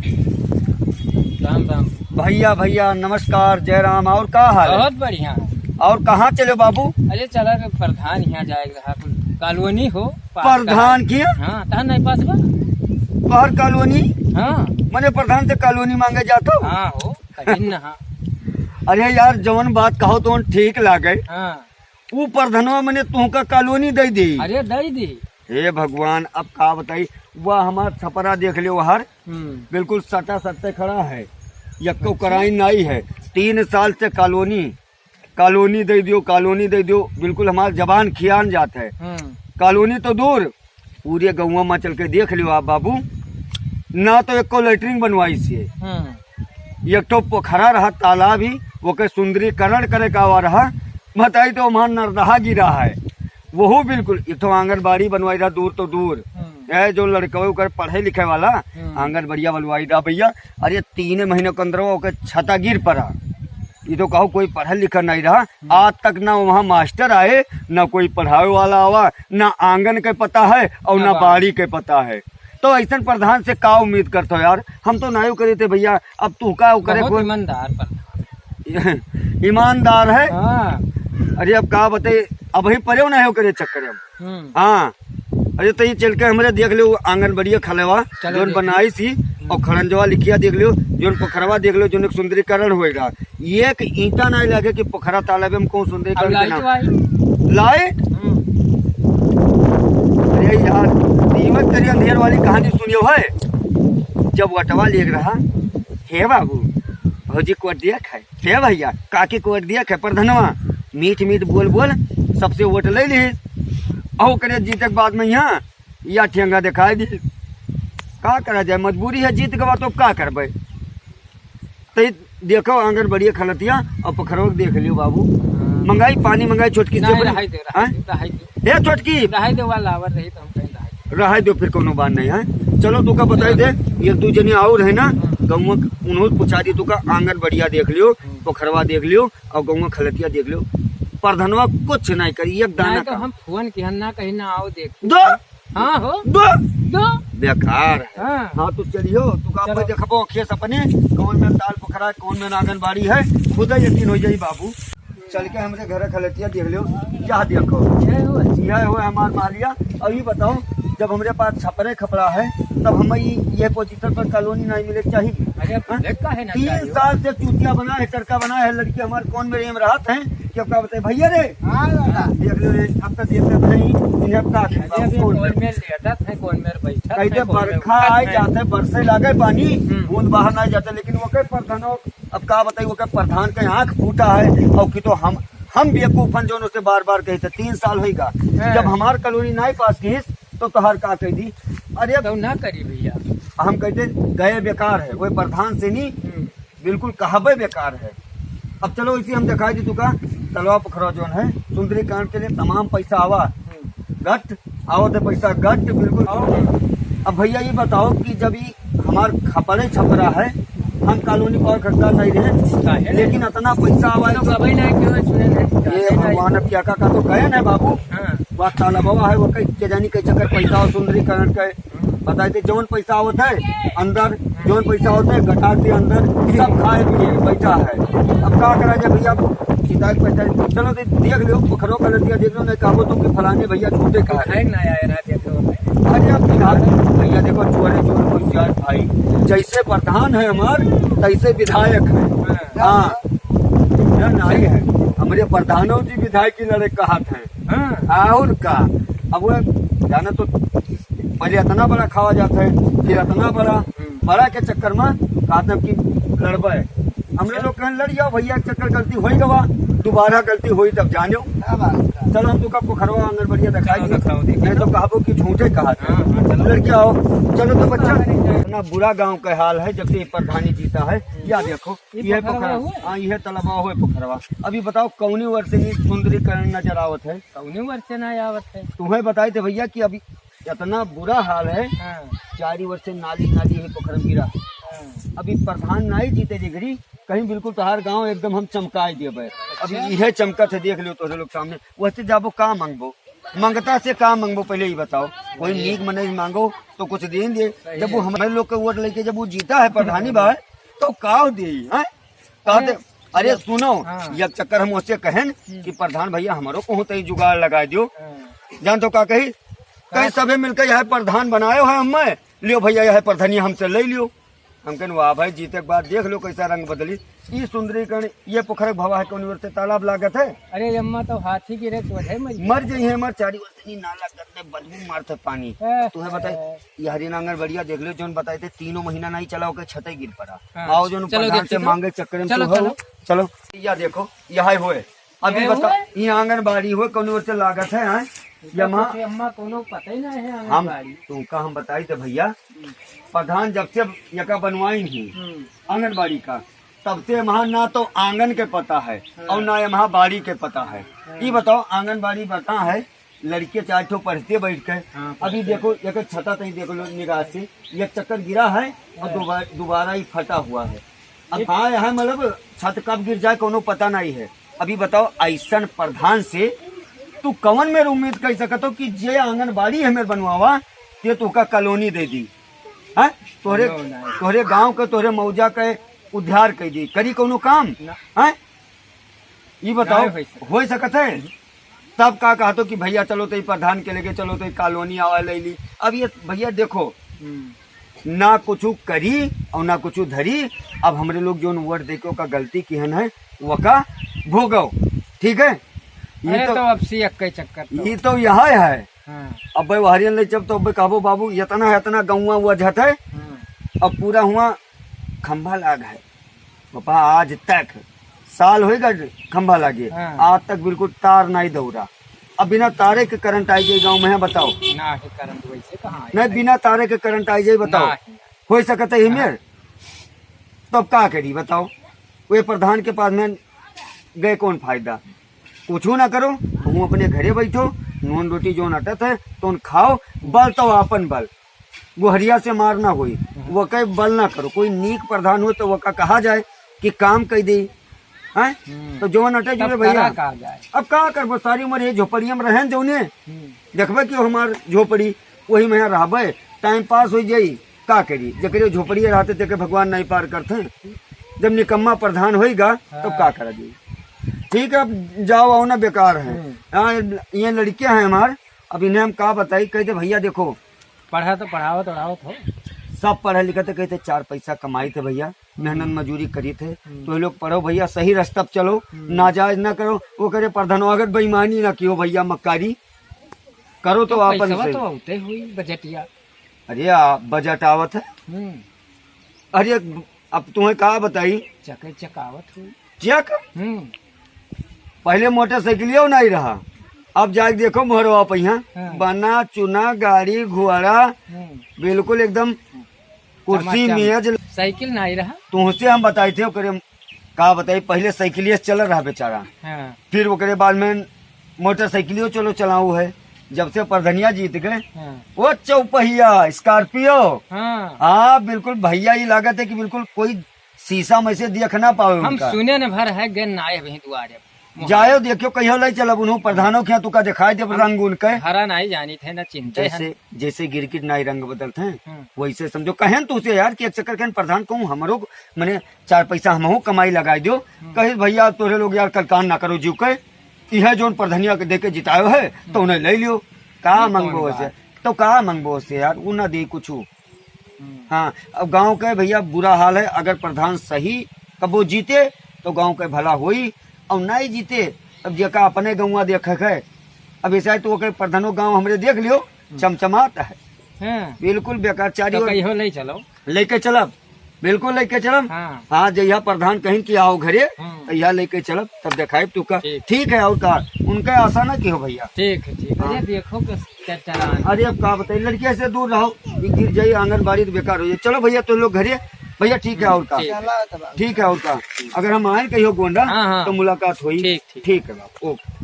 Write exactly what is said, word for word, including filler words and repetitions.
राम राम। भैया, भैया, नमस्कार, जय राम। और का हाल है? बहुत बढ़िया है। और कहाँ चले बाबू? अरे, चला रे, प्रधान यहाँ जाए रहा, कुल कॉलोनी हो, पास प्रधान का है। की? हाँ, तहाँ नहीं पास बा? तोहर कॉलोनी? हाँ। मने प्रधान से कॉलोनी मांगे जात हो? हाँ हो, कहीं ना, हाँ। अरे यार, जवन बात कहो तो ठीक लागे। हाँ। ऊ प्रधनवा मने तुहका कॉलोनी दे दी। अरे, दे दी। हे भगवान, अब का बताई, वह हमार छपरा देख लियो हर, हम्म। बिल्कुल सटा सट्टे खड़ा है, यक्को अच्छा। कराई नाई है। तीन साल से कॉलोनी, कॉलोनी दे दियो, कॉलोनी दे दियो, बिल्कुल हमार जबान खियान जात है। हम्म। कॉलोनी तो दूर, पूरे गौवा में चल के देख लियो आप बाबू, ना तो एको लेटरिन बनवाई से। हम्म। एक ठो पोखरा रहा, तालाब ही, ओके सुंदरीकरण करे का हुआ रहा, बताई तो वहाँ नरदहा गिरा है, वहू बिल्कुल। एक ठो आंगनबाड़ी बनवाई रहा दूर तो दूर, हम्म। ए, जो लड़कवे ओकर पढ़े लिखे वाला, हम्म। आंगनबाड़िया बनवाई रहा भैया। अरे, तीन महीने के अंदर ओके छता गिर पड़ा। ये तो कहो कोई पढ़ल लिखल नहीं रहा, हम्म। आज तक ना वहाँ मास्टर आए, ना कोई पढ़ावे वाला आवा, ना आंगन के पता है और ना ना बाड़ी। बाड़ी के पता है। तो ऐसन प्रधान से का उम्मीद करत हो यार? हम तो नायु करे थे भैया, अब तू का करे बहुत कोई ईमानदार प्रधान। ईमानदार है। हाँ। अरे अब का बताई, अब ही परे ना हो करे चक्कर में। हम्म। हाँ। अरे तो ये चल के हमरे देख लियो आंगनबाड़िया खलेवा, चलो जौन देख। बनाई सी, हम्म। और खड़ंजवा लिखिया देख लियो, जौन पोखरवा देख लियो, जौन एक सुंदरीकरण होएगा। एक ईंटा नहीं लगे कि पोखरा तालाब में कौन सुंदरीकरण अब के लाइट नाम। आई। लाइट? हम्म। अरे यार, दीमक तेरी अंधेर वाली कहानी सुनियो है। जब वटवा लेग रहा, हे बाबू, भौजी को देख है, हे भैया, काकी को देख है, प्रधनवा, मीठ मीठ बोल बोल, सबसे वोट ले ली। और करे जीते के बाद में यहाँ या ठेंगा दिखाई दी। का करा जाए, मजबूरी है, जीत गवा तो का करबे। तो ई देखो आंगनबाड़िया खलतिया और पोखरवा के देख लियो बाबू। हाँ। मंगाई पानी, मंगाई छोटकी से नहीं, बड़ी। रहाई दे, रहाई हाँ? दे, रहाई दे। ए छोटकी। रहाई दे, वाला आवर रही तो हम कहीं रहाई दे। रहाई दो, फिर कोनो बात नहीं है। चलो, तू का बताई दे, एक दू जने और है ना, हाँ। गौवा के, उन्हों पूछा दी, तू का आंगनबाड़िया देख लियो, हाँ। पोखरवा देख लियो और गौवा खलतिया देख लियो। प्रधनवा कुछ नहीं करी, एक दाना नहीं तो का। हम फोन किहन ना कहीं ना आओ देख। दो। हाँ हो। दो। दो। बेकार है। हाँ। हाँ, तू चलियो, तू का चलो। देखबो खेस अपने, कौन में ताल पोखरा है, कौन में आंगनबाड़ी है, खुद ही यकीन हो जाई बाबू। चल के हमरे घर खलतिया देख लियो, या देखो। यह हुआ। यह हुआ हमार मालिया। अभी बताओ, जब हमरे पास छपरे खपड़ा है, तब हम ई, ये पोजीशन पर कॉलोनी नहीं मिले चाहिए? अरे, हाँ? भले काहे ना तीन चाहिए? साल से चूतिया बना है, टरका बना है, लड़की हमार कौन मेरे में रहत है, कि अब का बताए भैया रे? हाँ, दादा। देख लो रे, अब तो देख लेते हैं, इन्हें अब का अरे, अभी कौन कौन मेरे? मेरे लेटत है, कौन मेरे बैठत कहीं है, तो कौन मेरे बरखा उठत आए है। जाते, बरसे लागे पानी, हम्म। बूंद बाहर ना जाते, लेकिन वो कहे प्रधान हो, अब का बताई, वो कहे प्रधान के आँख फूटा है, और कि तो हम, हम बेवकूफन जोन उसे बार बार कहे थे, तीन साल होइगा, हाँ। जब हमार कॉलोनी नाई पास की, तो तोहार का कह दी? अरे तो ना करी भैया। हम कहते गए बेकार है, वो प्रधान से नहीं, हम्म। बिल्कुल कहबे बेकार है। अब चलो इसी हम दिखाई दी तुका, तलवा पोखरा जोन है, सुंदरीकरण के लिए तमाम पैसा आवा, हम्म। गट, आवत है पैसा गट, बिल्कुल आओ। अब भैया ये बताओ कि जब ये हमार खपड़े छपरा है, हम कॉलोनी पर खर्चा नहीं रहे, काहे नहीं? लेकिन इतना पैसा आवा तो है। कभी नहीं क्यों सुने नहीं, ये जाने नहीं। भगवान अब क्या का, का तो गए ना बाबू, हाँ। वह तालाबवा है, वो कहीं के जानी कहीं चक्कर पैसा और सुंदरीकरण के बताई दे, जौन पैसा आवत है अंदर, जौन पैसा आवत है गटार के अंदर, सब खाए पिए बैठा है। अब का करा जाए भैया, अब शिकायत पे चल-, चलो दे-, देख लो, पोखरो का लड़किया देख लो, नहीं कहो तो कि फलाने भैया झूठे कहा है। है ना यार, ना देख लो। अरे अब बिहार में भैया देखो, चोरे चोर को चार भाई, जैसे प्रधान है हमार, तैसे विधायक है। हाँ। हाँ। यह नहीं है, हमरे प्रधानों जी विधायक की लड़े कहत हैं। हाँ। और का, अब वो जाना तो पहले इतना बड़ा खावा जाता है, फिर इतना बड़ा, हम्म। बड़ा के चक्कर में कहते हैं कि लड़बे। हमरे लोग कहें लड़ जाओ भैया, एक चक्कर गलती हो ही गवा, दोबारा गलती होई तब जानियो। क्या बात है? चलो हम तुका पोखरवा आंगनबाड़िया दिखाई चलो दी। दिखाओ, देखिए नहीं तो तो। कहबो कि झूठे कहा थे। हाँ, हाँ, चलो। लड़ के आओ। चलो तो बच्चा, हाँ, नहीं, नहीं। इतना बुरा गांव का हाल है जब से ये प्रधानी जीता है। या देखो, ये ये पोखरवा पोखरवा, हुआ? हाँ, ये तालाबवा हुए पोखरवा। अभी बताओ कौनी वर्ष से ये सुंदरीकरण नजर आवत है? कौनी वर्ष से ना आवत है? तुम्हें बताए थे भैया कि अभी इतना बुरा हाल है, हाँ। चारी वर्ष से नाली, नाली है पोखरम गिरा। हाँ। अभी प्रधान नहीं जीते जे घड़ी, कहीं बिल्कुल तोहार गांव एकदम हम चमकाए देबे। अभी अच्छा। इहे चमकत है, देख लियो तोहरे लोग सामने। वैसे जाबो का मांगबो? मंगता से का मंगबो, पहिले ई बताओ। कोई नीक मनई मांगो तो कुछ दे दे। जब वो हमरे लोग के वोट लेके जब वो जीता है प्रधानी बा, तो का दे, हैं? का दे? अरे सुनो, हाँ। एक चक्कर हम ओसे कहेन कि प्रधान भैया हमरो कहूँ तई जुगाड़ लगाइ दियो। हाँ। जान तो का कही? कहीं सभे मिलके यह प्रधान बनायो है हमें, लियो भैया यह प्रधानी हमसे ले लियो। हम कहन, "वाह भाई, जीते के बाद देख लो कैसा रंग बदली।" ई सुंदरीकरण, ये पोखर भवा है, कौन ओर से तालाब लागत है? अरे अम्मा, तो हाथी गिरे तो है मर मर जाइए, हमार चारी ओर से नी नाला करते, बदबू मारते पानी। ए, तुम्हें बताई, ए। ये हरिन आंगन बढ़िया देख लो, जोन बताए थे तीनों महीना नहीं चला, ओके छते गिर पड़ा। हाँ, आओ जोन चलो प्रधान देखी से तो। मांगे चक्कर में चलो, तू हो। चलो। चलो, या देखो, यहाँ हुए। अभी ये बता, हुए? ये आंगनबाड़ी हुए, कौन ओर से लागत है, हाँ? ये तो माँ, कुछ अम्मा कोनो पता ही ना है हम, आंगनबाड़ी। तुमका हम बताई थे भैया, हम्म। प्रधान जब से यका बनवाई नहीं हम्म। आंगनबाड़ी का, तब से वहाँ ना तो आंगन के पता है हाँ। और ना यहाँ बाड़ी के पता है। हाँ। ये बताओ, आंगनबाड़ी बता है, लड़के चार ठो पढ़ते बैठ के। हाँ, अभी पढ़ते। देखो, एक छता तई देख लो निगाह से, एक चक्कर गिरा है और हाँ। दोबारा, दोबारा ही फटा हुआ है। अब ये कहाँ है, मतलब, छत कब गिर जाए, कोनो पता नहीं है। अभी बताओ, ऐसन प्रधान से तू कवन मेर उम्मीद कर सकत हो कि जे आंगनबाड़ी हमें बनवावा, ते तोका कॉलोनी दे दी, हैं? तोहरे, नो, नहीं। तोहरे गांव के, तोहरे मौजा के उद्धार कर दी, करी कोनो काम, ना। हैं? ई बताओ, नहीं हो सकत। हो सकत है? तब का कहतो कि भैया चलो तो ई प्रधान के लेके चलो तो ई कॉलोनी आवा ले ली। अब ये भैया देखो, हम्म। ना कुछ करी और ना कुछ धरी। अब हमरे लोग जोन वोट देके ओका गलती किहन है, वका भोगो, ठीक है? ये अरे तो, तो अब सी अक्के चक्कर तो। ये तो यह है। हाँ। अब भाई वहरियन ले जब तो अब कहबो बाबू, इतना, इतना गौवा वजहत है, हाँ। अब पूरा हुआ खंभा लाग है। पापा, आज तक साल होइगा खंभा लागे, हाँ। आज तक बिल्कुल तार नाई दौरा। अब बिना तारे के करंट आई जाई गाँव में, है बताओ? ना है करंट, वैसे कहाँ आई? नहीं, बिना तारे के करंट आई जाई, बताओ? ना है। हो सकत है ही हाँ। मेर? तो अब का करी बताओ? वे प्रधान के पास में गए कौन फायदा? कुछू ना करो, तुम अपने घरे बैठो, नून रोटी जोन अटत है, तोन खाओ, बल तो आपन बल। गोहरिया से मार ना होई, हाँ। वके बल ना करो। कोई नीक प्रधान हो तो वका कहा जाए कि काम कई दे, हैं? हम्म। तो जौन अटे तब जुड़े भैया। करा का जाए? अब का करबो, सारी उम्र ये झोपड़िया में रहेन जौने। हम्म। देखबे कि हमार झोपड़ी, वही में रहबे, टाइम पास हो जाई। का करी, जकरे झोपड़िया रहते तेके भगवान नहीं पार करते। जब निकम्मा प्रधान होइगा, तब का हाँ। करा जाई? ठीक है, अब जाओ, आओ ना, बेकार है। हम्म। हाँ, ये लड़कियां हैं हमार, अब इन्हें हम का बताई, कह दे भैया देखो, पढ़ा तो पढ़ावत ओढ़ावत हो। सब पढ़े लिखे थे, कहते चार पैसा कमाई थे भैया, मेहनत हम्म। मजूरी करी थे। हम्म। तो ये लोग पढ़ो भैया, सही रास्ता पे चलो, हम्म। नाजायज ना करो। वो करे प्रधानो अगर बेईमानी ना कियो भैया, मक्कारी करो तो तो आपन पैसवा से। तो आउते हुई बजटिया। अरे आ, बजट आवत है। हम्म। अरे अब तुम्हें का बताई? चके चकावत हुई। चक? हम्म। पहले मोटरसाइकिलियो नहीं रहा, अब जाके देखो मोहरवा पे यहाँ हाँ। बना चुना गाड़ी घोड़ा, हम्म। बिल्कुल एकदम कुर्सी चमाचम। मेज। साइकिल नहीं रहा। तुमसे हम बताई थे, ओकरे का बताई, पहले साइकिलिए से चल रहा बेचारा, हाँ। फिर ओकरे बाद में मोटरसाइकिलियो चलो चलाऊ है। जब से प्रधनिया जीत गए, हाँ। वो चौपहिया स्कॉर्पियो, हाँ। हाँ, बिल्कुल भैया, ये लागत है कि बिल्कुल कोई शीशा में से देख ना पावे हम उनका। सुने न भर है, गए ना आए वहीं दुआरे। जायो देखियो, कहियो ले चलब उन्हों प्रधानों के यहाँ, तुका दिखाई देब हम रंग उनके। हरा नहीं जानी थे, ना चिंते हैं। जैसे, जैसे गिरगिट नाई रंग बदलते हैं, हम्म। वैसे समझो। कहें तुझसे यार कि एक चक्कर कहें प्रधान कहूँ हमरो, मने चार पैसा हमहू कमाई लगाई दो। हम्म। कहे भैया तोरे लोग यार कल कान ना करो जीव के, यह जोन प्रधनिया के देके जितायो है, तो हम्म। उन्हें ले लियो। का ये कौन मंगबो बात? से? तो का मंगबो से यार, वो ना दे कुछ। हम्म। हाँ, अब गाँव के भैया बुरा हाल है, अगर प्रधान सही कबो जीते तो गाँव के भला होई, और नहीं जीते, अब जेका अपने गौवा देखे है, अब ऐसा है तो ओके प्रधानो गाँव हमरे देख लियो, हम्म। चमचमात है। हाँ। बिल्कुल बेकार, चारी तो ओर कहियो ले चलो। लेके चलब, बिल्कुल लेके चलब। हाँ। हाँ, जहिया प्रधान कहिन कि आओ घरे, हम्म। तहिया लेके चलब, तब देखाइब तू का। ठीक। ठीक है, और का, उनका आशा ना किहो भैया। ठीक है, ठीक है। हाँ। अरे देखो के चरचरान। अरे अब का बताई, लड़किया से दूर रहो, ये गिर जाई आंगनबाड़ी तो बेकार हो जाई। चलो भैया तुम लोग घरे, भैया ठीक है, और का। ठीक। ठीक है, और का। अगर हम आए कहियो गोंडा, हाँ, हाँ। तो मुलाकात होई। ठीक, ठीक। ठीक है बाबू, ओके।